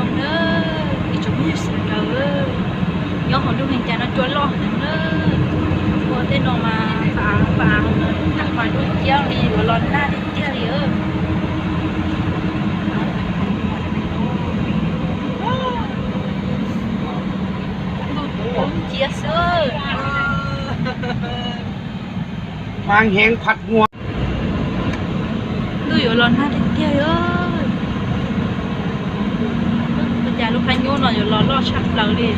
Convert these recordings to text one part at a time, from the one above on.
Ib tsoom phooj ywg sawv daws, nyob hauv nroog Vias Cas no cua loj heev na. Ua tej no mas pa pa pa dub nciab li yuav los nag tiag tiag li. Ntuj dub nciab xwb. Ntuj yuav los nag tiag tiag li. Ua cas lub phab nyuj no yuav los loj tshaj plaws li.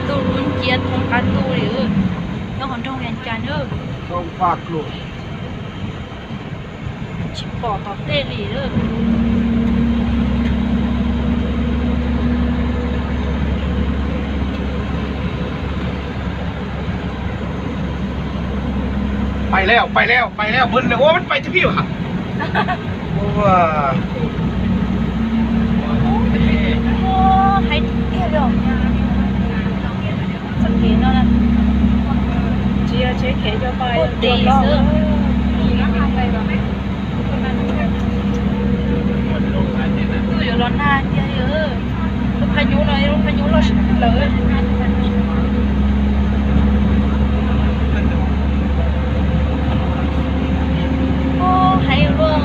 Ntuj dub nciab thoob qab ntuj li. Nyob hauv nroog Vias Cas na. Tsis pom tom tej li. Pais lawm, pais lawm, pais lawm, pw lawm, ua, pais tiag pib. Hais tiag li os. Txoj kev no na, tsis yog tsheb kev cua pais, cua loj xwb. Ntuj yuav los nag tiag li. Lub phab nyuj no yog lub phab nyuj loj lawm. Hais luaj,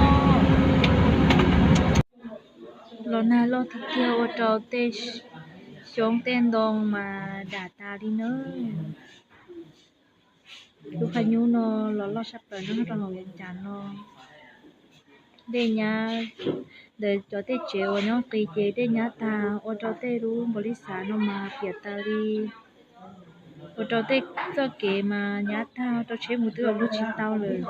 los nag loj tiag tiag ua rau tej xyoob tej ntoo mas dam tas li na. Lub phab nyuj no los loj tshaj plaws nyob rau hauv Vias Cas no. Dej nyab, ntawm cov tej tsev uas nyob qis ces dej nyab tag ua rau tej lub npaum li xav no mas piam tas li, ua rau tej txoj kev mas nyab tag, ua rau tsheb mus twb los lug tsis tau lawm.